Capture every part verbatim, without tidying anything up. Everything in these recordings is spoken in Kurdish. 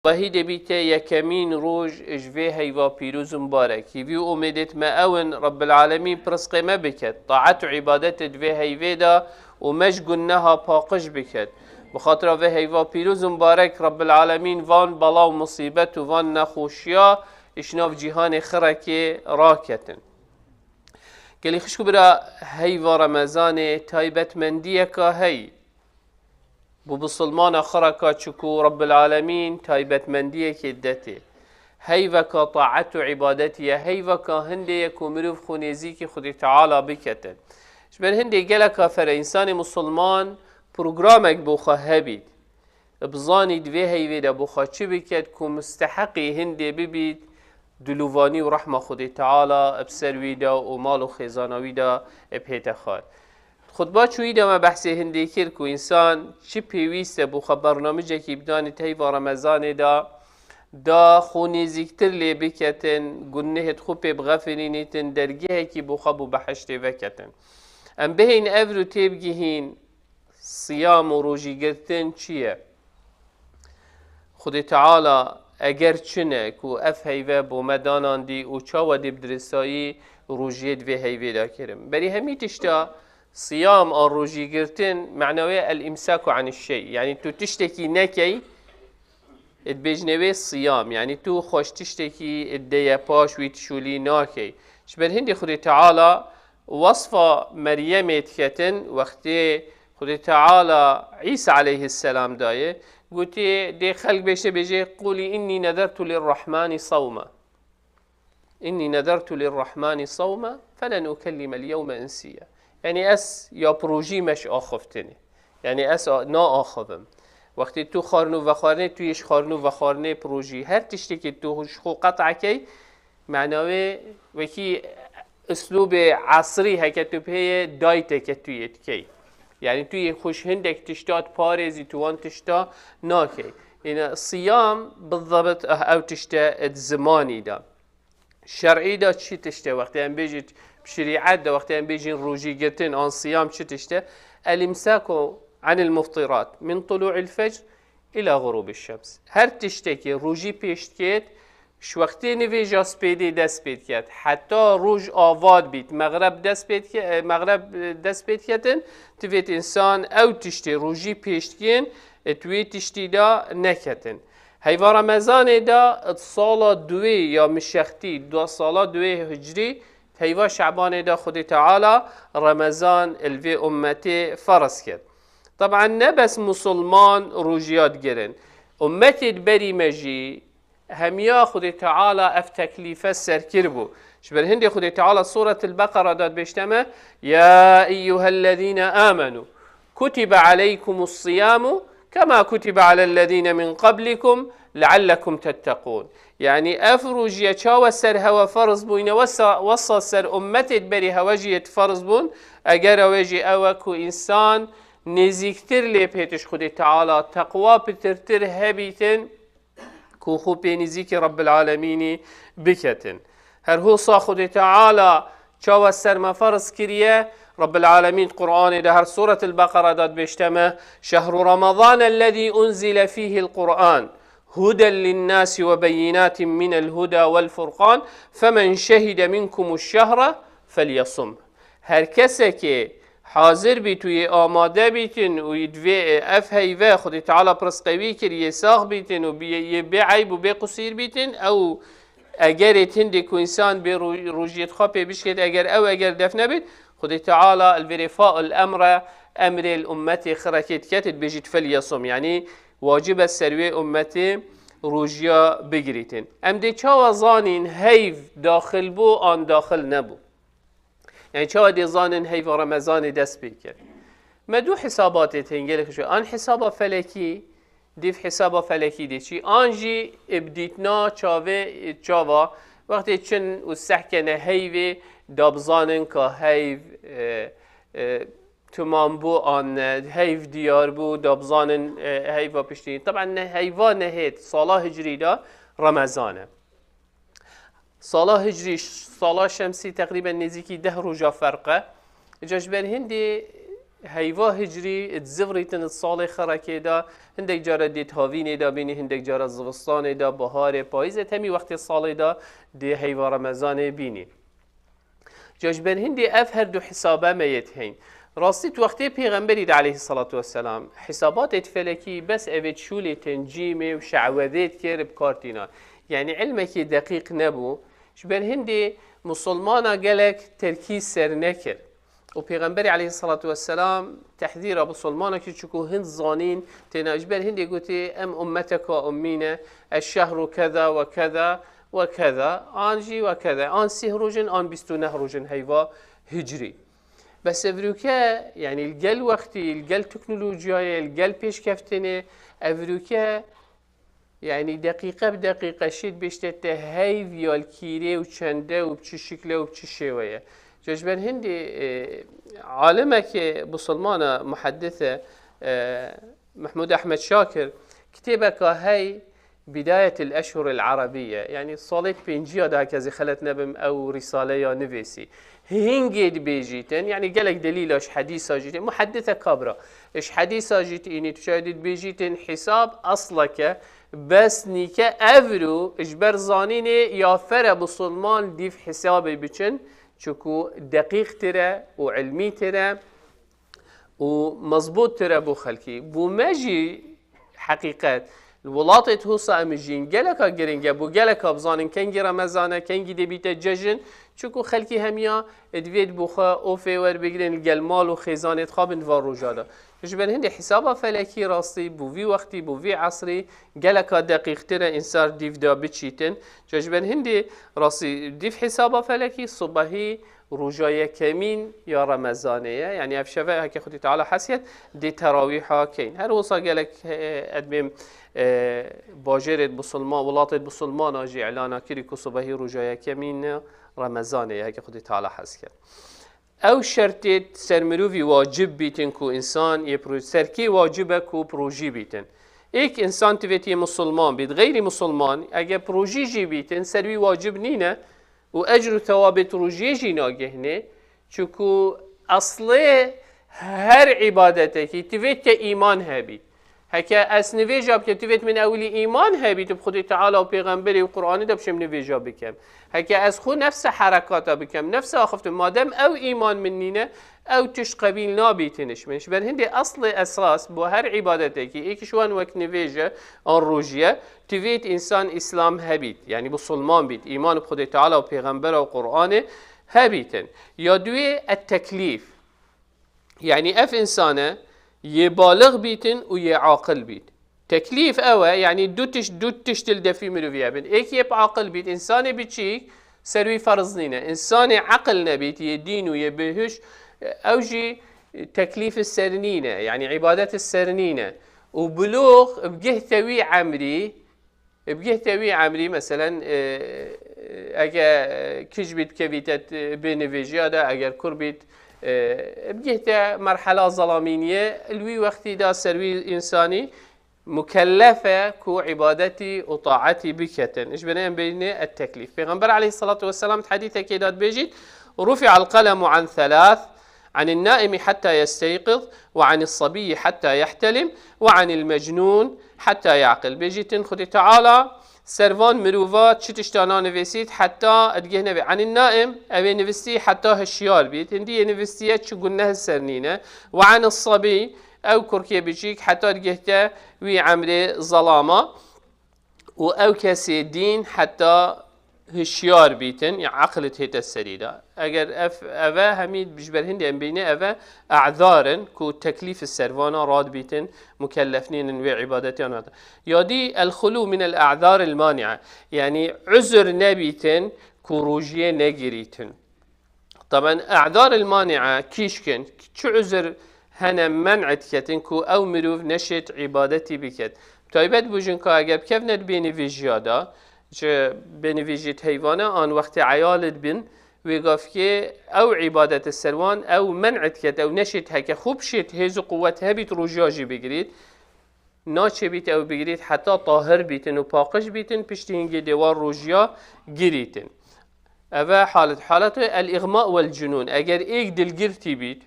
Dahî dê bîte yekemîn roj ji vê heyva pîroz û mubarek. Hîvî û umêdêt me ew in, Rebbil Alemîn pirsqê me biket, taet û îbadetê di vê heyvê de û me ji guneha paqij biket. Bi xatira vê heyva pîroz û mubarek Rebbil Alemîn van bela û musîbet û van nexweşiya ji nav cîhanê xirekê raketin. Gelî xişk û bira, heyva Remezanê taybetmendiyeka hey. Bo bisilmana xireka çiku Rebbil Alemîn taybetmendiyekê detê. Heyveka taet û îbadetî ye, heyveka hindê ye ku mirov xwe nêzîkî Xwedê Teala biketin. Ji ber hindê geleka fere însanê misilman programek bo xwe hebît. Bizanî di vê heyvê de bo xwe çi biket ku musteheqî hindê bibît, dilovanî û rehma Xwedê Teala bi ser wî de û mal û xêzana wî de bihête xwar. Xutba çûyî de me behsê hindê kir ku însan çi pêwîst e bo xwe bernamicekî bidanît heyva Remezanê de, da xwe nêzîktir lê biketin, gunehêt xwe pê bixefinînîtin, dergehekî bo xwe bo behiştê veketin. Em bihên evro têbigihîn, siyam û rojîgirtin çi ye? Xwedê Teala eger çi ne ku ev heyve bo me danandî û çawa dê bi dirisayî rojiyê di vê heyvê de kirin? Berî hemî tişta siyam an rojîgirtin mena wê el-îmsaku anîş-şey. Yanî tu tiştekî nekey, dibêjine wê siyam. Yanî tu xweş tiştekî deye paş wî tişûlî nakey. Ji ber hindê Xwedê Teala wesfa Meryemê diketin, wextê Xwedê Teala Îsa aleyhisselam daye, gotê, dê xelk bêşte bêje, "Qûlî innî nedertu lirrahmanî sawma. Innî nedertu lirrahmanî sawma, felen ukellimel yewme insiyya." Yanî ez ya pirojî me ji axiftinê. Yanî ez a-, naaxivim. Wextê tu xwarin û vexwarinê, tu yê ji xwarin û vexwarinê pirojî. Her tiştekî tu ji xwe qet'a key, mena wê wekî uslûbê esrî heke tu pê yê dayteke tu yê dikey. Yanî tu yê xwe ji hindek tişta diparêzî, tu wan tişta nakey. Îna siyam bizebit, eh, ew tişte di zimanî de. Şer'î de çi tişte wextê em bêjin, bi şerîet de wextê em bêjin rojî girtin an siyam çi tişte? El-îmsaku anil muftirat min tulû'il fecr ila xurûbî şems. Her tiştekî rojî pêş dikêt, ji wextê nivêja spêdê dest pê diket, heta roj ava dibît, mexreb dest pê dike-, e, mexreb, e, dest pê diketin, divêt însan ew tiştê rojî pêş dikên, e, tu wê tiştî de neketin. Heyva Remezanê de di sala duwê ya mişextî, du sala duwê hicrî, heyva Şebanê de Xwedê Teala Remezan li vê ummetê ferz kir. Teban ne bes musulman rojiya digirin. Ummetê di berî me jî hemiya Xwedê Teala ev teklîfe ser kiribû. Ji ber hindê Xwedê Teala Suretil Beqera de dibêjte me, "Ya eyyuhellezîne amenû, kutibe aleykumus siyamu kema kutibe alellezîne min qablikum leallekum tettekûn." Yanî ev rojiye çawa ser hewe ferz bûyne, wesa, wesa ser ummetê di berî hewe jî yê ferz bûn, eger ew ê jî ew e ku însan nêzîktir lê pêtiş Xwedê Teala, teqwa pitirtir hebîtin, ku xwe pê nêzîkî Rebbil Alemînî biketin. Her hosa Xwedê Teala çawa ser me ferz kiriye, Rebbil Alemîn di Qur'anê de her Suretil Beqera de dibêjte me, "Şehru Ramazan ellezî unzile fîhil Qur'an, huden linnâsi ve beyinatin minel huda vel furqan, femen şehide minkumuş şehre felyasum." Her kesekê hazir bît û yê amade bîtin û yê divê ev heyve Xwedê Teala pirsqewî kir, yê sax bîtin û bi-, yê bê eyb û bê qusîr bîtin, ew egerê tindê ku însan bê ro-, rojiyê xwe pê bişkêt, eger ew eger def nebît, Xwedê Teala li vêrê fail emre, emrê li ummetê xirekê diket, dibêjit, "Felyasum", yanî wacib e ser wê ummetê rojiya bigirîtin. Em dê çawa zanîn heyv daxil bû an daxil nebû? Yanî çawa dê zanin heyva Remezanê dest pê kir? Me du hisabatê tên gelek ji an hisaba felekî, dîv hisaba felekî dê çî, an jî bi dîtina çavê, çava, wextê çin û sehkene heyvê, da bizanin ka heyv, e, e, timam bû an ne, heyv diyar bû, da bizanin, e, heyva piştî. Teban ne heyva nehêt, sala hicrî de Remezan e. Sala hicrî, sala şemsî teqrîben nêzîkî deh roja ferq e. Îca ji ber hindê heyva hicriyê dizivirîtin di salê xerekê de, hindek cara dê di havînê de bînî, hindek cara zivistanê de, biharê, payîzê, temî wextê salê de dê heyva Remezanê bînî. Ca ji ber hindê ev her du hisabe me yê diheyn. Rastî di wextê Pêxemberî de aleyhissalatu vesselam, hisabatê di felekî bes evê di şûlê tên cîmê û şe'wedê dikir bi kar tîna. Yanî ilmekî deqîq nebû. Ji ber hindê musulmana gelek terkîz ser nekir. Û Pêxemberî aleyhissalatu vesselam tehdîra musulmana kir, çiku hind zanîn têna. Ji ber hindê gotê, em ummeteka ummî ne, eşşehru keza ve keza ve keza, an jî ve keza, an sih rojin, an bîst û neh rojin heyva hicriyê. Bes evrûke, yanî li gel wextî, li gel teknolojiyayê, li gel pêşkeftinê, evrûke, yanî deqîqe bi deqîqe şêt bêjte te heyv ya li kîrê û çende û bi çi şikle û bi çi şêwe ye. Ca ji ber hindê, e, alimekê musulmana muheddis e, e, Mehmûd Ehmed Şakir, kitêbeka hey Bidayetil Eşhuril Arabiye, yanî salê pênciya de, heke ez ê xelet nebim, ew rîsaleya nivîsî. Hingê dibêjîtin, yanî gelek delîla ji hedîsa jî tê, muheddise kabra. Ji hedîsa jî tînî tu şayedî dibêjîtin, hîsab asleke, bes nîke evro ji ber zanînê ya fere musulman dîv hîsabê biçin, çiku deqîqtir e û ilmîtir e û mezbûttir e bo xelkî. Bo me jî heqîqet, li welatê Tusa em jîn geleka giring e, bo geleka bizanin kengî Remezan e, kengî dê bîte cejin, çiku xelkî hemiya divê bo xwe ofê werbigrin, li gel mal û xêzanê dixabin di van roja de. Ji ber hindê hîsaba felekî rastî bo vî wextî, bo vî esrî geleka deqîqtir e, însar dîv de biçîtin. Ca ji ber hindê rastî dîv hîsaba felekî subehî roja yekemîn ya Remezanê ye. Yanî ev şeve heke Xwedî Teala hes ket, dê terawîha keyn. Her wisa gelek, e, edmêm, e, bajêrêd bisilman, welatêd bisilmana jî îlana kirî ku sibehî roja yekemîn Remezanê ye, heke Xwedî Teala hes ket. Ew şertêd ser mirovî wacib bîtin ku însan yê pro-, serkê wacib e ku bi rojî bîtin. Êk însan tivêt yê misilman bît, xeyrî misilman, eger bi rojî jî bîtin, ser wî wacib nîne, û ecr û thewabê tu rojiyê jî nagihne, çunku eslê her îbadetekî tivêt ke îman hebî. Heke ez nivêja bikim, tivêt min ewilî îman hebî, tu bi Xwedê Teala û Pêxemberê û Qur'anê de bişêm nivêja bikim. Heke ez xwe nefse herekata bikim, nefse axiftim, madem ew îman min nîne, ew tişt qebîl nabîtin ji min. Ji ber hindê eslê esas bo her îbadetekî, êk ji wan wek nivêje an rojiye, tivêt însan îslam hebît, yanî bisilman bît, îman bi Xwedê Teala û Pêxembera û Qur'anê hebîtin. Ya duyê, et-teklîf. Yanî ev însane yê balix bîtin û yê aqil bît. Teklîf ew e, yanî du tişt, du tişt li defî mirovî hebin. Êk yê bi aqil bît, însanê biçîk, ser wî ferz nîne. Însanê eqil nebît, yê dîn û yê bêhuş, ew jî teklîf ser nîne, yanî îbadet ser nîne. Û bulûx bi gihte wî emrî, bi gihte wî emrî, meselen, e, ege kij bît, kevîte bê nivêjiya de, eger kur bît, e, bi gihte merhela zelamîniyê, li wî wextî de ser wî însanî mukellef e ku îbadetî û taetî biketin. Ji binê em bêjinê et-teklîf. Pêxember aleyhissalatu vesselam di hedîsekê de dibêjît, "Rufi'al qelemu an thelath, anil naimi hatta yesteyqiz, ve anis sabiyyi hatta yehtelim, ve anil mecnun hatta yaqil." Bêjîtin, Xwedê Teala ser van mirova çi tişta nanivîsît, heta digeh nebe. Anil naim, ev ê nivîsî heta hişyar bît. Hindî yê nivîsî ye çi guneh ser nîne. Ve anis sabî, ew kurkê biçîk heta digihte wî emrê zelama û ew kesê dîn heta hişyar bîtin, ya eqlit hête serî de. Eger ev, eve hemî ji ber hindê em bîne, eve e'zar in ku teklîf ser vana rad bîtin, mukellef nînin wê îbadetiyan hata. Ya dî el-xulu min el-e'zar el-mani'e, yanî uzur nebîtin ku rojiyê negirîtin. Taben, e'dar il mani'e kîşk in, çi uzur hene men'e diketin ku ew mirov neşêt îbadetî biket. Taybet bû jinka eger bikevne di bênivîjiya de, ji bênivîjî heyvane an wextê eyalid bin, wê gavkê ew îbadete ser wan ew men'e diket, ew neşêt heke xwe bişêt hêz û quwet hebît rojiya jî bigirît. Naçebît ew bigirît heta tahir bîtin û paqij bîtin, piştî hingê dê wan rojiya girîtin. Eve halet, halet el-îxma wel-cunûn. Eger êk dilgirtî bît,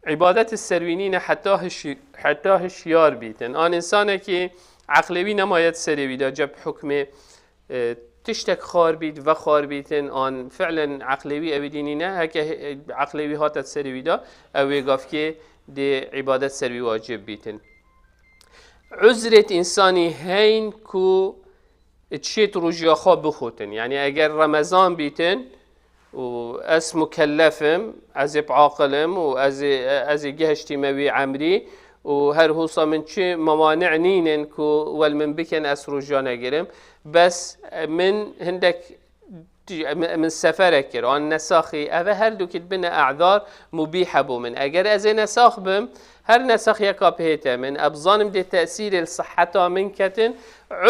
Îbadet serwî nîne heta hişy-, heta hişyar bîtin. An însanekî eqlê wî nemaye di serê wî de, cep hukmê, e, tiştek xar bît, vexar bîtin, an fi'len eqlê wî ew dî nîne, heke he-, eqlê wî hate di serê wî de, ew wê gavkê dê îbadet ser wî wacib bîtin. Uzrêt însanî heyn ku çêt rojiya xwe bixutin. Yanî eger Remezan bîtin û ez mukellef im, ez ê aqil im û ez ê, ez ê gehiştîme wî emrî û her hosa min çi mewani'ê nînin ku wel min bikin ez rojiya negirim. Bes min hindek Min seferek kir, an nesaxî, eve her dukî dibine e'dar mubîh e bo min. Eger ez ê nesax bim, her nesaxiyeka bihête min, ez bizanim dê tesîrê li siheta min ketin,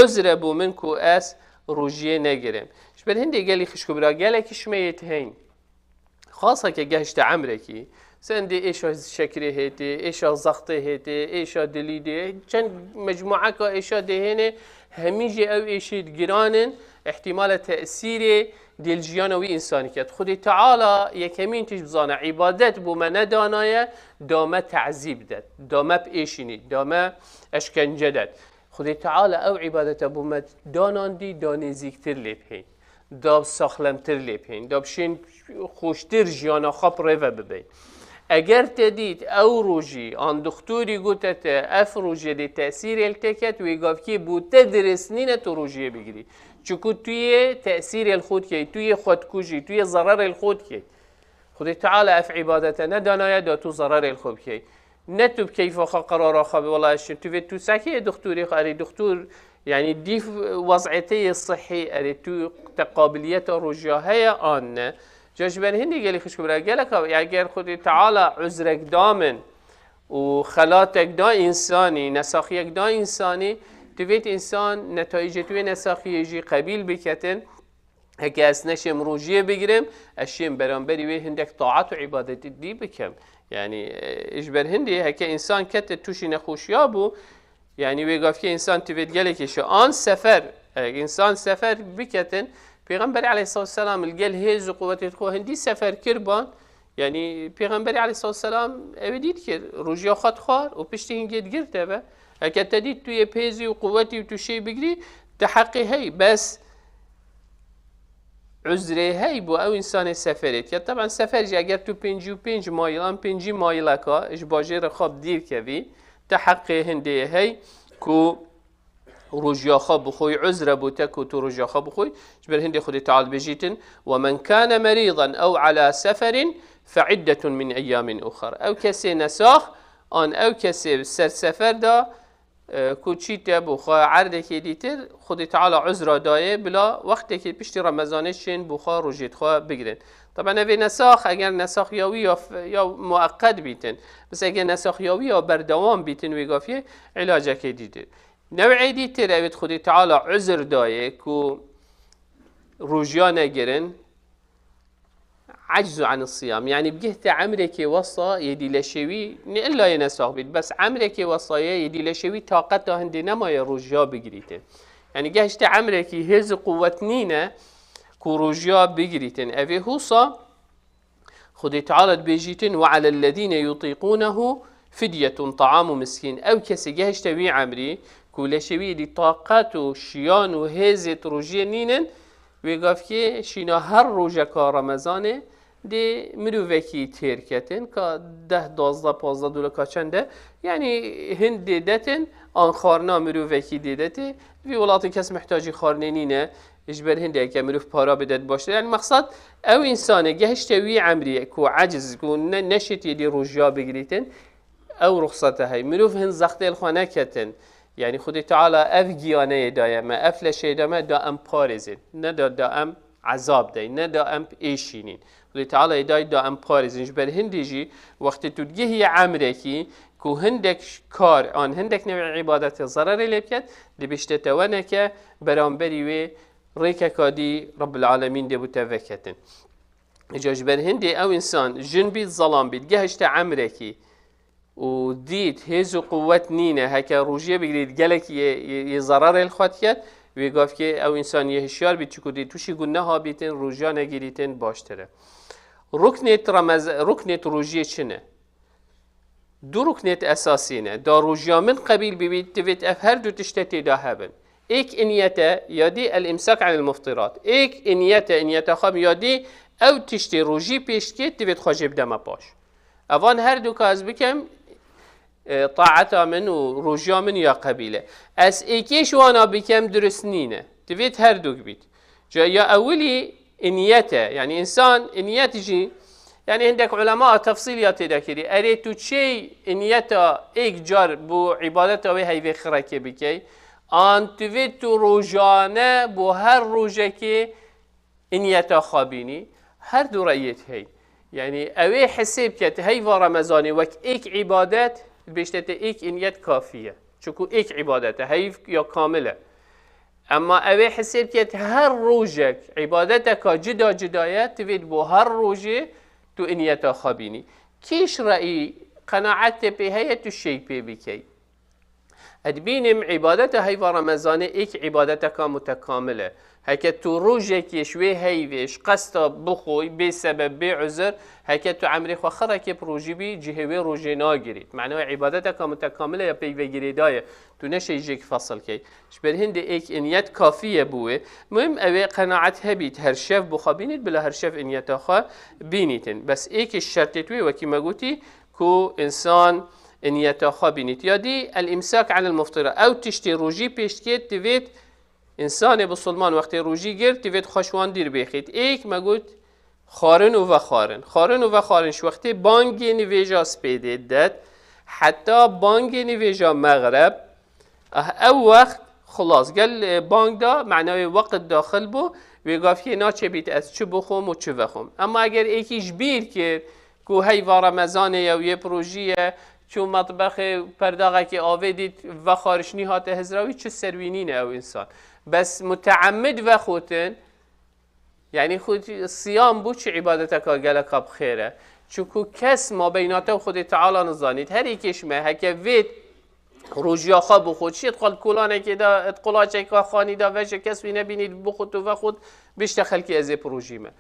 uzr e bo min ku ez rojiyê negirim. Ji ber hindê gelî xişk û bira, gelekî ji me yê tihên, xasa ke gehişte emrekî, Sen dê êşa şekirê hêtê, êşa zextê hêtê, êşa dilî dê, çend mecmueka êşa dê hênê, hemî jî ew êşê giran in, îhtîmala tesîrê dê li jiyana wî însanî ket. Xwedê Teala yekemîn tişt bizane, îbadet bo me nedanaye, da me tezîb det, da me biêşînî, da me eşkence det. Xwedê Teala ew îbadete bo me danandî, da nêzîktir lê bihên, da saxlemtir lê bihên, da bişên xweştir jiyana xwe bi rê ve bibên. Eger te dît ew rojî an dixtorî gote te, ev rojê dê tesîrê li te ket, wê gavkê bo te dirist nîne tu rojiyê bigirî. Çiku tu yê tesîrê li xwe dikey, tu yê xwe dikujî, tu yê zererê li xwe dikey. Xwedê Teala ev îbadete nedanaye da tu zererê li xwe bikey. Ne tu bi keyfa xwe qerara xwe bî, wela ez çim. Tu vê tu sekê dixtorê xwe, erê dixtor, yanî dîf wez'ê te yê sihî, erê tu te qabiliyeta rojiya heye an ne? Ca ji ber hindê gelî xişk bira, gelek ev, eger Xwedê Teala uzrek da min û xelatek da însanî, nesaxiyek da însanî, tu vê însan netayîcê tu wê nesaxiyê jî qebîl biketin. Heke ez neşêm rojiyê bigirim, ez şêm beramberî wê hindek taat û îbadetî dî bikim. Yanî, e, ji ber hindê heke însan kete tûşî nexweşiya bû, yanî wê gavkê însan tivêt gelekê şi an sefer, e, însan sefer biketin, Pêxemberê aleyhisselatu vesselam li gel hêz û quwetê xwe hindî sefer kirban, Yanî Pêxemberê aleyhissalatu vesselam ew ê dît kir, rojiya xwe dixwar û piştî hingê digirte ve. Heke te dît tu yê pêzî û quwetî û tu şê bigirî, te heqê hey, bes uzrê hey bo ew însanê seferê dike. Teben sefer jî eger tu pêncî û pênc mayl an pêncî mayleka ji bajêrê xwe bi dîr kevî, te heqê hindê hey ku rojiya xwe bixwî, uzre bo te ku tu rojiya xwe bixwî, ji ber hindê Xwedê Teala dibêjîtin, "Ve men kane merîdan ew ala seferin fe iddetun min eyyamin uxar." Ew kesê nesax, an ew kesê ser sefer de, e, ku çî te bo xwe erdekê dîtir, Xwedê Teala uzra dayê, bila wextekê piştî Remezanê şên bo xwe rojêt xwe bigirin. Taben evê nesax, eger nesax ya wî ya f-, ya mueqqet bîtin, bes eger nesax ya wî ya berdewam bîtin wê gafiyê, îlacekê dîtir. New'ê dîtir ew ê Xwedê Teala uzr dayê ku rojiya negirin, eczu anis siyam. Yanî bigihte emrekê wesa yê dîleşê wî, ne illa yê nesax bît, bes emrekê wesa ye, yê dîleşê wî taqeta hindê nemaye rojiya bigirîte. Yanî gehişte emrekî hêz û quwet nîne ku rojiya bigirîtin. Evê husa Xwedê Teala dibêjîtin, "Ve alellezîne yutîqûnehu fidyetun ta'amu miskîn." Ew kesê gehişte wî emrî, ku leşê wî êdî taqet û şiyan û hêzê rojiyê nînin, wê gavkê şîna her rojeka Remezanê dê mirovekî têr ketin, ka deh, duwazdeh, pazdeh doleka çend e, yanî hindê detin, an xwarina mirovekî dê detê, vî welatê kes mihtacî xwarinê nîne, Ji ber hindê heke mirov para bide baştir. Yanî mexsad ew însanê gehişte wî emrî ku eciz, ku ne, neşêtiye dî rojiya bigirîtin, ew ruxsete hey. Mirov hin zextê li xwe neketin. Yanî Xwedê Teala ev giyaneyê daye me, ev leşê da me, da em parêzin. Ne da, da em ezab deyn, ne da em êşînîn. Xwedê Teala ê dayî da em parêzin. Ji ber hindê jî wextê tu digihî emrekî ku hindek kar an hindek newê îbadetê zererê lê biket, dibişte te weneke beramberî wê rêkeka dî Rabbil Alemîn dê bo te veketin. Îca ji ber hindê ew însan jin bît, zelam bît, gehişte emrekî û dît hêz û quwet nîne, heke rojiyê bigirît gelek yê, yê, yê zerarê li xwe diket, wê gavkê ew însan yê hişyar bît, çiku dê tûşî guneha bîtin, rojiya negirîtin baştir e. Ruknêt Remez-, ruknêt rojiyê çi ne? Du ruknêt esasî ne. Da rojiya min qebîl bibît, divêt ev her du tişte têda hebin. Êk iniyete ya dî el-imsak anil muftirat. Êk iniyete, iniyeta xwe ya dî ew tiştê rojî pêş dikêt, divêt xwe jê bideme paş. Evan her du ka ez bikem, e, taeta min û rojiya min ya qebîle. Ez êkê ji wana bikem durist nîne. Divêt her du bît. Ca ya ewilî iniyet e. Yani insan iniyet jî, yani hindek ulema tefsîl ya têde kirî. Erê tu çê iniyeta êk car bo îbadeta wê heyvê xirekê bikey, an tu vê tu rojane bo her rojekê iniyeta xwe bînî, her du reyêt hey. Yani ewê hesêb ke tu heyva Remezanê wek êk îbadet, bêşte te êk iniyet kafî ye. Çunku êk îbadet e, heyv ya kamil e. Ema ewê hesêb ket her rojek îbadeteka cida cida ye, tu vê bo her rojê tu iniyeta xwe bînî. Kîş reî qenaetê pê heye tu şey pê bikey. Ez dibînim îbadeta heyva Remezanê êk îbadeteka mutekamil e. Heke tu rojekê ji wê heyvê ji qesta bixoy, bê sebeb, bê uzir, heke tu emrê xwe xirekê bi rojî bî, cihê wê rojê nagirît. Mena wê îbadeteka mutekamil e ya peyvê girêdayê. Tu neşey jêk fesil key. Ji ber hindê êk iniyet kafî ye bo wê. Muhim ew ê qenaet hebît, her şev bo xwe bînît, bila her şev iniyeta xwe bînîtin. Bes êk ji şertêt wê, wekî me gotî, ku insan iniyeta xwe bînît. Ya dî, el-imsak anil muftira. Ew tiştê rojî pêş dikêt, divêt insanê bisilman wextê rojî girt, divêt xwe ji wan dîr bêxît. Êk me got, xwarin û vexwarin. Xwarin û vexwarin ji wextê bangê nivêja spêdê det, heta bangê nivêja mexreb, ah, ew wext xilas. Gel, e, bang da, mena wê weqt daxil bû, wê gavkê naçebît ez çi bixwim û çi vexwim. Ema eger êkî ji bîr kir ku heyva Remezanê ye û yê bi rojî ye, çû metbexê û perdaxekê avê dît, vexwariş nîhate hizra wî, çi ser wî nîne ew însan. Bes muteemmid vexotin, Yani xwe siyam bû çi îbadeteka geleka bi xêr e. Çunku kes mabeyna te û Xwedê Teala nizanît. Her êkê ji me heke vê rojiya xwe bixwe, çi di qol kolanekê de, di qulaçeka xanî de veje kes wî nebînît, bixwit û vexwit, bişte xelkê ez ê bi rojî me.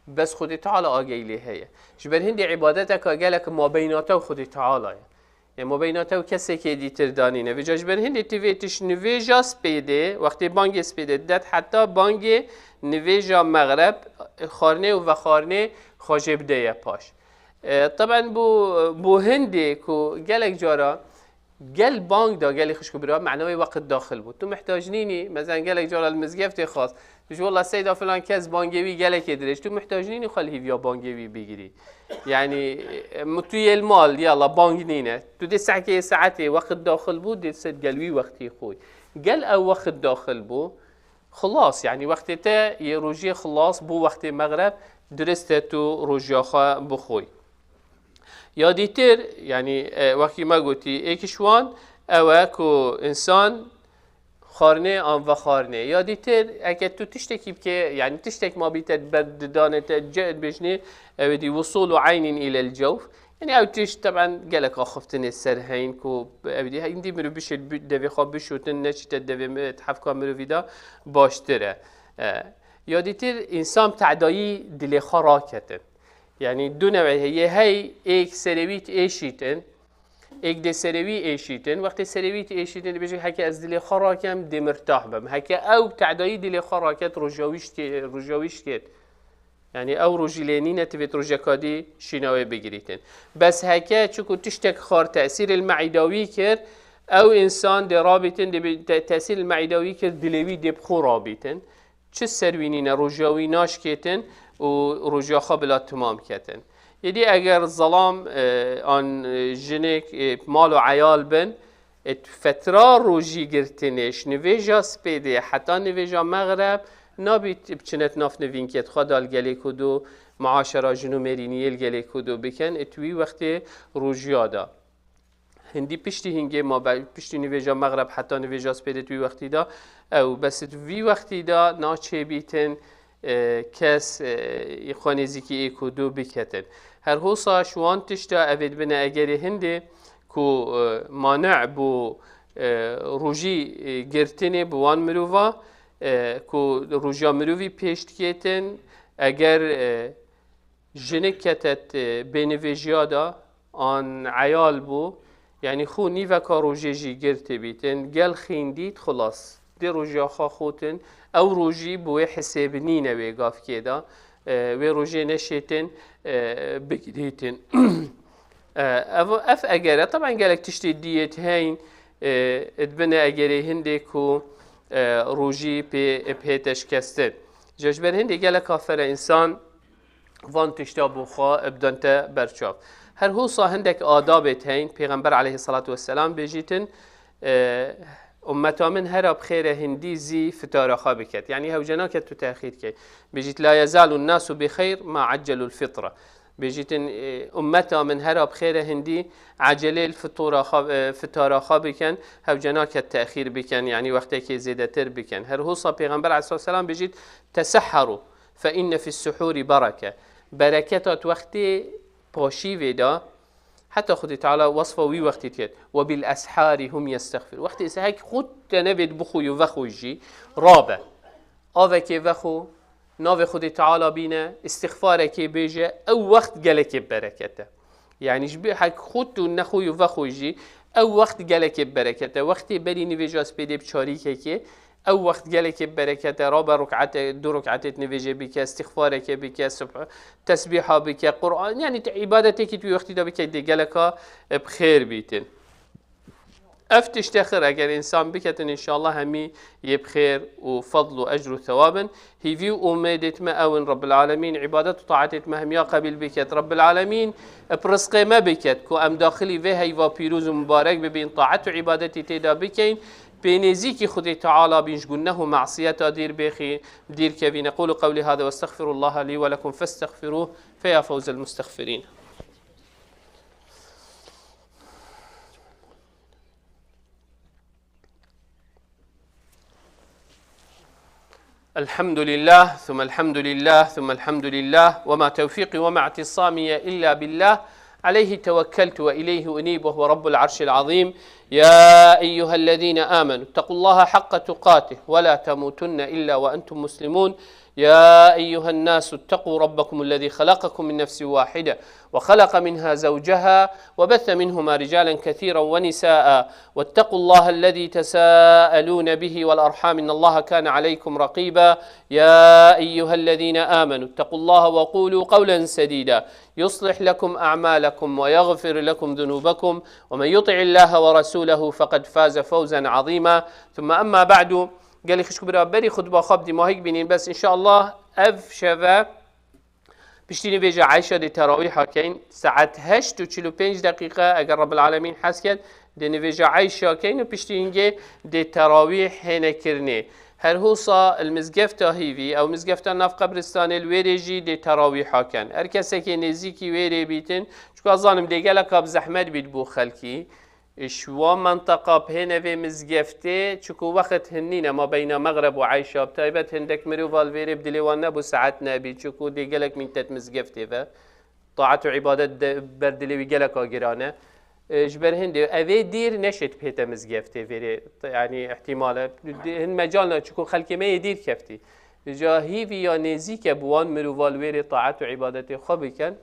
Bes Xwedê Teala ageyî lê heye. Ji ber hindê îbadeteka gelek mabeyna te û Xwedê Teala ye. Ê mabeyna te û kesekê dîtir danîne. Vêca ji ber hindê tu vê tişt nivêja spêdê, wextê bangê spêdê didet heta bangê nivêja mexreb, xwarinê û vexwarinê xwe jê bideye paş. E, teben bo, bo hindê ku gelek cara gel bang da, gelê xişk û bira, mena wê weqt daxil bû. Tu mihtac nînî, mezelen gelek cara li mizgeftê xwest, tu ji wela seyda filan kes bangê wî gelekê dirêj, tu mihtac nînî xwe li hîviya bangê wî bigirî. Yani, e, tu yê li mal, yala bang nîne. Tu dê sehkê saetê weqt daxil bû, dê ser gel wî wextî xwe. Gel ew weqt daxil bû, xilas, yani wextê te yê rojiyê xilas bû, wextê mexreb, dirist e tu rojiya xwe bixwî. Ya dîtir, yani, e, wextî me gotî, êk ji wan ew e ku însan xwarinê an vexwarinê. Ya dîtir, eke tu tiştekî bike, yani tiştek ma bîte ber didanê te, ce dibêjnê, ew ê dî wusûlu eynin îlel cewf. Yani ew tişt, teben, gelek axiftinê ser heyn ku ew dî, hindî mirov bişêt, bi-, devê xwe bişotin, neçîte devê mi-, hevka mirovî de baştir e. E, ya dîtir, însan tedayî dilê xwe raketin. Yani du newê heye, hey êk serê wî êşîtin, êk dê serê wî êşîtin. Wextê serê wî êşîtin, dibêje, heke ez dilê xwe rakem, dê mirtah bim. Heke ew tedayî dilê xwe raket, roja wî şikê-, roja wî şikêt. Yani ew rojî lê nîne, tu vêt rojeka dî şîna wê bigirîtin. Bes heke çiku tiştek xar tesîrê li meîda wî kir, ew însan dê rabîtin, dê bi-, te-, tesîrê li meîda wî kir, dilê wî dê bi xwe rabîtin. Çi ser wî nîne, rojiya wî naşkêtin û rojiya xwe bila timam ketin. Êdî eger zelam, e, an, e, jinik, e, mal û eyal bin, e, fetra rojî girtinê ji nivêja spêdê heta nivêja mexreb nabît biçinet nav nivînkêt xwe da li gelê ku du muaşera jin û mêrîniyê li gelê ku du bikin, e, tu wî wextê rojiya da. Hindî piştî hingê ma be-, piştî nivêja mexreb heta nivêja spêdê tu wî wextî da, ew bes tu vî wextî da naçêbîtin, e, kes, e, xwe nêzîkî ê ku du biketin. Her hosa ji wan tişta ev ê dibine egerê hindê ku, e, mane bû, e, rojî, e, girtinê bi wan mirova, e, ku rojiya mirovî pêş dikêtin, eger, e, jinik ketet, e, bênivêjiya de an eyal bû, Yanî xû nîveka rojê jî girtî bîtin, gel xîndît, xulas. Dê rojiya xwe xûtin, ew rojî bi wê hisêbinîne wê gavkê de, e, wê rojê neşêtin, e, bigirîtin. E, ev, ev egere, teben gelek tiştê diyêt heyn, e, dibine egerê hindê ku, e, rojî pê, pê teşkestin. Ji ber hindê gelek afere însan van tişta bo xwe bidente berçav. Her hosa hindek adabêt heyn, Pêxember aleyhissalatu vesselam bêjîtin, e, ummeta min hera bi xêre hindî zî fitara xwe biket. Yanî hewce naket tu texîr key. Bêjît, "La yezalu nasu bi xeyr ma accelul fitra." Bêjîtin, e, ummeta min hera bi xêre hindî ecelê li fitora xwe, e, fitara xwe biken, hewce naket texîr biken, yanî wextekê zêdetir biken. Her hosa Pêxember aleyhissalatu vesselam bêjît, "Tesehheru, fe inne fis suhuri bereke." Bereketa tu wextê paşîvê de, heta Xwedê Teala wesfa wî wextî diket. "Ve bil eshari hum yestexfir." Wextê ise hek xwe tenevê bixwe û vexwe jî rabe. Avekê vexwe, navê Xwedê Teala bîne, îstixfarekê bêje, ew wext gelekê bereket e. Yanî ji bî hek xwe tu nexwe û vexwe jî, ew wext gelekê bereket e. Wextê berî nivêja spêdê bi çarîkekê, ew wext gelekê bereket e. Rabe ruk'ete, du ruk'etê nivêjê bike, îstixfarekê bike, subh-, tesbîha bike, Qur'an, yanî tu îbadetekî tu wî wextî de bike, dê geleka bi xêr bîtin. Ev tiştê xir eger însan biketin, înşallah hemî yê bi xêr û fadl û ecr û thewab in. Hîvî û umêdêt me ew in, Rabbil Alemîn îbadet û taetêt me hemiya qebîl biket. Rabbil Alemîn bi rizqê me biket ku em daxilî vê heyva pîroz û mibarek bibin, taet û îbadetî tê de bikeyn, pê nêzîkî Xwedê Teala bin, ji guneh û masiyeta dîr bêxî, dîr kevîn. Eqûlu qewlî hada ve estexfirullaha lî ve lekum festexfiruh fe ya fewzel mustexfirîn. الحمد لله، ثم الحمد لله، ثم الحمد لله، وما توفيقي وما اعتصامي إلا بالله، عليه توكلت وإليه أنيب، وهو رب العرش العظيم. يا أيها الذين آمنوا اتقوا الله حق تقاته ولا تموتن إلا وأنتم مسلمون. يا أيها الناس اتقوا ربكم الذي خلقكم من نفس واحدة وخلق منها زوجها وبث منهما رجالا كثيرا ونساء واتقوا الله الذي تساءلون به والأرحام إن الله كان عليكم رقيبا. يا أيها الذين آمنوا اتقوا الله وقولوا قولا سديدا يصلح لكم أعمالكم ويغفر لكم ذنوبكم ومن يطع الله ورسوله فقد فاز فوزا عظيما. ثم أما بعد، gelî xişk û bira, berî xutba xwe bi dîmahî bînîn, bes înşallah ev şeve piştî nivêja Eyşa dê terawîha keyn, saet heşt û çil û pênc deqîqe, eger Rabbil Alemîn hes ket, dê nivêja Eyşa keyn û piştî hingê dê terawîh hêne kirinê. Her hosa li mizgefta hîvî, ew mizgefta nav qebristanê, li wêrê jî dê terawîha ken. Her kesekê nêzîkî wêrê bîtin, çuka zanim dê geleka bi zehmet bît bo xelkî. Ji wan menteqa bi hêne vê mizgeftê, çiku wext hin nîne, ma beyna Mexreb û Eyşa, bi taybet hindek mirova li vêrê bi dilê wan nebû saet nebî, çiku dê gelek mîntet mizgeftê ve. Taet û îbadet de ber dilê wî geleka giran e. E, ji ber hindê evê dîr neşêt bihête mizgeftê vêrê, yanî îhtîmal e. Hin mecal ne, çiku xelkê me yê dîr keftî. Ca hîvî ya nêzîk e bi wan mirova li wêrê taet û îbadetê xwe bikin.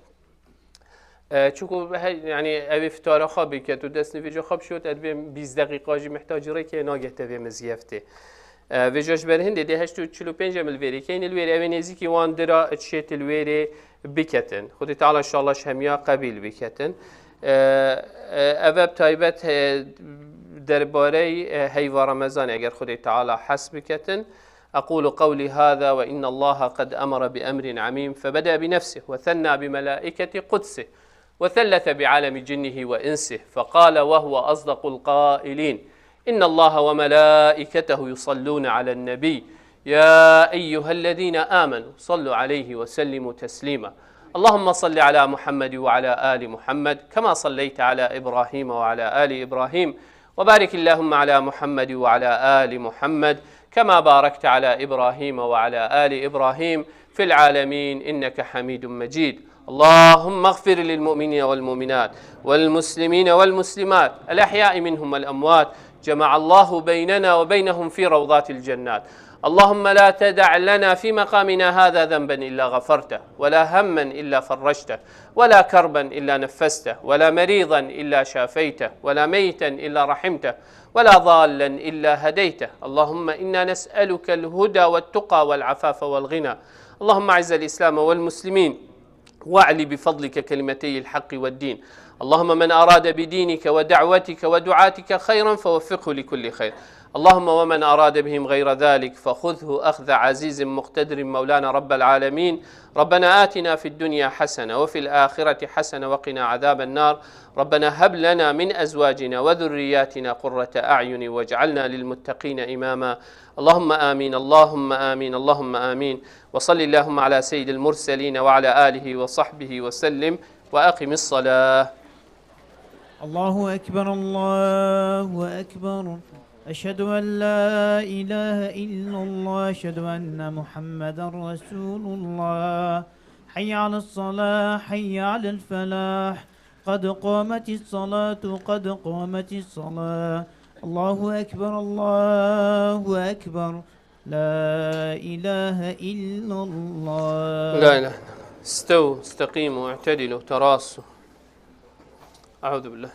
E, çiku he, yanî ew ê fitara xwe biket û destnivêja xwe bişot, ez dibêm bîst deqîqa jî mihtacî rêkê nagehte vê mizgeftê. E, vêca ji ber hindê dê heşt û çil û pênc em li vêrê keyn, li wêrê ew ê nêzîkî wan dira çêt li wêrê biketin. Xwedê Teala inşallah ji hemiya qebîl biketin. E, e, ev eb taybet, e, derbarey, e, heyva Remezanê eger Xwedê Teala hes biketin. أقول قولي هذا وإن الله قد أمر بأمر عميم فبدأ بنفسه وثنى بملائكة قدسه وثلث بعالم جنه وإنسه فقال وهو أصدق القائلين: إن الله وملائكته يصلون على النبي يا أيها الذين آمنوا صلوا عليه وسلموا تسليما. اللهم صل على محمد وعلى آل محمد كما صليت على إبراهيم وعلى آل إبراهيم وبارك اللهم على محمد وعلى آل محمد كما باركت على إبراهيم وعلى آل إبراهيم في العالمين إنك حميد مجيد. اللهم اغفر للمؤمنين والمؤمنات والمسلمين والمسلمات الأحياء منهم والأموات. جمع الله بيننا وبينهم في روضات الجنات. اللهم لا تدع لنا في مقامنا هذا ذنبا إلا غفرته، ولا هما إلا فرجته، ولا كربا إلا نفسته، ولا مريضا إلا شافيته، ولا ميتا إلا رحمته، ولا ضالا إلا هديته. اللهم إنا نسألك الهدى والتقى والعفاف والغنى. اللهم أعز الإسلام والمسلمين، واعل بفضلك كلمتي الحق والدين. اللهم من أراد بدينك ودعوتك ودعاتك خيرا فوفقه لكل خير. اللهم ومن أراد بهم غير ذلك فخذه أخذ عزيز مقتدر مولانا رب العالمين. ربنا آتنا في الدنيا حسنة وفي الآخرة حسنة وقنا عذاب النار. ربنا هب لنا من أزواجنا وذرياتنا قرة أعين واجعلنا للمتقين إماما. اللهم آمين، اللهم آمين، اللهم آمين. وصل اللهم على سيد المرسلين وعلى آله وصحبه وسلم. وأقم الصلاة. الله أكبر، الله أكبر. أشهد أن لا إله إلا الله، أشهد أن محمدا رسول الله. حي على الصلاة، حي على الفلاح. قد قامت الصلاة، قد قامت الصلاة. الله أكبر، الله أكبر. لا إله إلا الله. لا إله إلا الله. استووا، استقيموا، اعتدلوا، تراصوا. أعوذ بالله.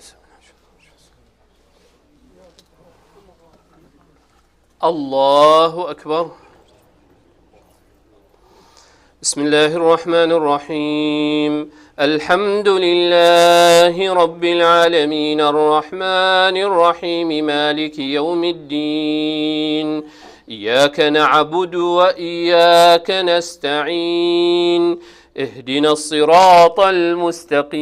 الله أكبر. بسم الله الرحمن الرحيم. الحمد لله رب العالمين، الرحمن الرحيم، مالك يوم الدين. إياك نعبد وإياك نستعين. اهدنا الصراط المستقيم،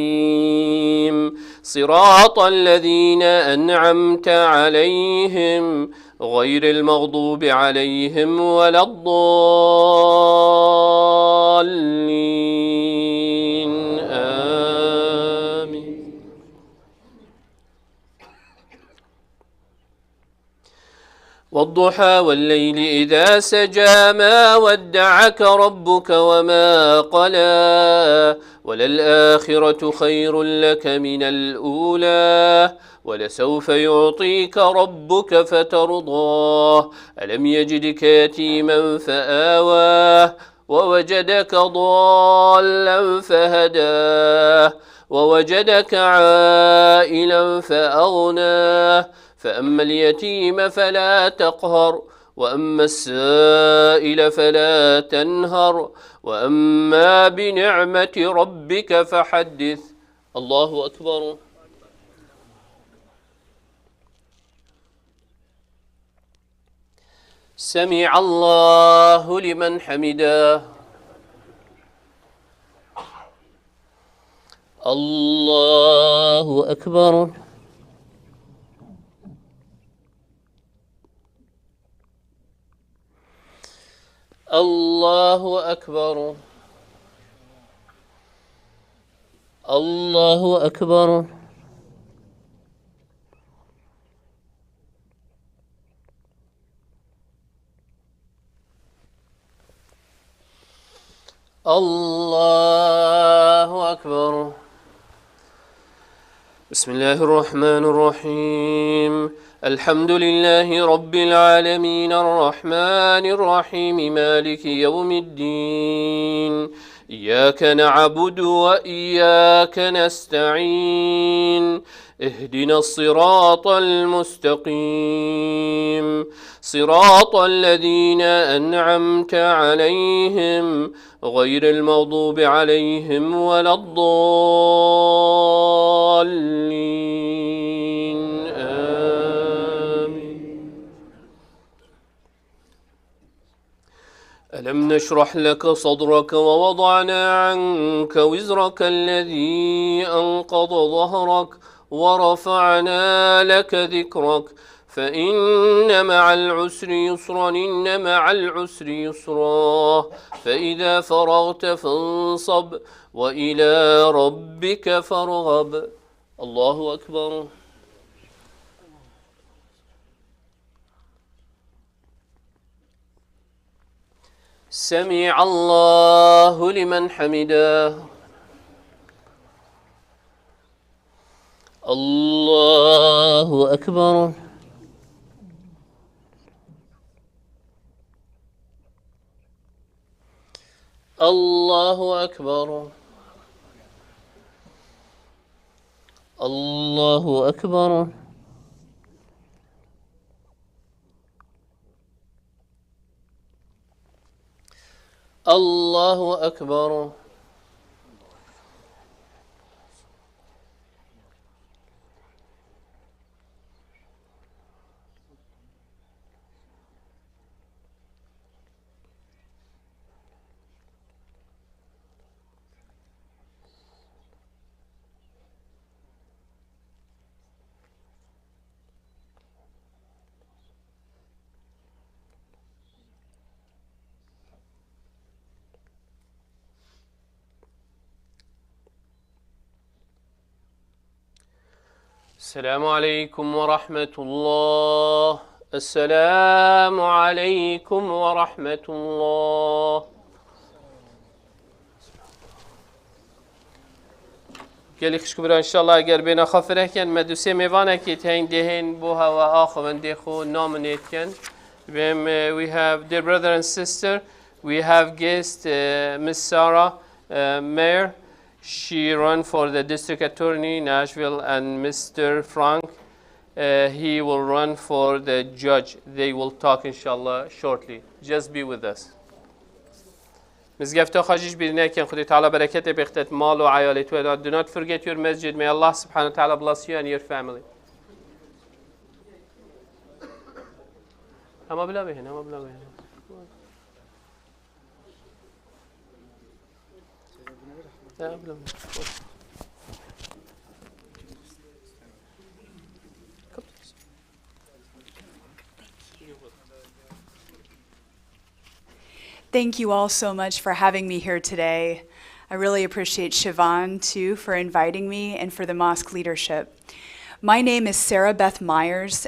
صراط الذين أنعمت عليهم، غير المغضوب عليهم ولا الضالين. آمين. والضحى والليل إذا سجى، ما ودعك ربك وما قلى، وللآخرة خير لك من الأولى، ولسوف يعطيك ربك فترضى، ألم يجدك يتيما فآوى، ووجدك ضالا فهدى، ووجدك عائلا فأغنى، فأما اليتيم فلا تقهر، وأما السائل فلا تنهر، وأما بنعمة ربك فحدث. الله أكبر. سمع الله لمن حمده. الله أكبر. الله أكبر. الله أكبر. الله أكبر. بسم الله الرحمن الرحيم. الحمد لله رب العالمين، الرحمن الرحيم، مالك يوم الدين. إياك نعبد وإياك نستعين. اهدنا الصراط المستقيم، صراط الذين أنعمت عليهم، غير المغضوب عليهم ولا الضالين. آمين. ألم نشرح لك صدرك ووضعنا عنك وزرك الذي أنقض ظهرك ورفعنا لك ذكرك فإن مع العسر يسرا، إن مع العسر يسرا، فإذا فرغت فانصب وإلى ربك فارغب. الله أكبر. سمع الله لمن حمده. الله أكبر. الله أكبر. الله أكبر. الله أكبر. السلام عليكم ورحمة الله. السلام عليكم ورحمة الله. Gelî xişk û bira, înşallah eger bêna xwe fireh ken, me du sê mêvanekî teyn dê hên bo hewe axivin, dê xwe nominate ken. Bêm, eh, we have, dear brother and sister, we have guest, eh, Miss Sarah, eh, Mayer. She run for the district attorney, Nashville, and Mister Frank, eh, he will run for the judge. They will talk, inshallah, shortly. Just be with us. Mizgefta xwe jî ji bîr nekin. Xwedê Teala bereketê bêxtet mal û eyalê tu. Do not forget your masjid. May Allah subhanahu wa ta'ala bless you and your family. Hema bila bêhin, hema bila bêhin. Ya, bila bêhin. Thank you all so much for having me here today. I really appreciate Siobhan, too, for inviting me and for the mosque leadership. My name is Sarah Beth Myers.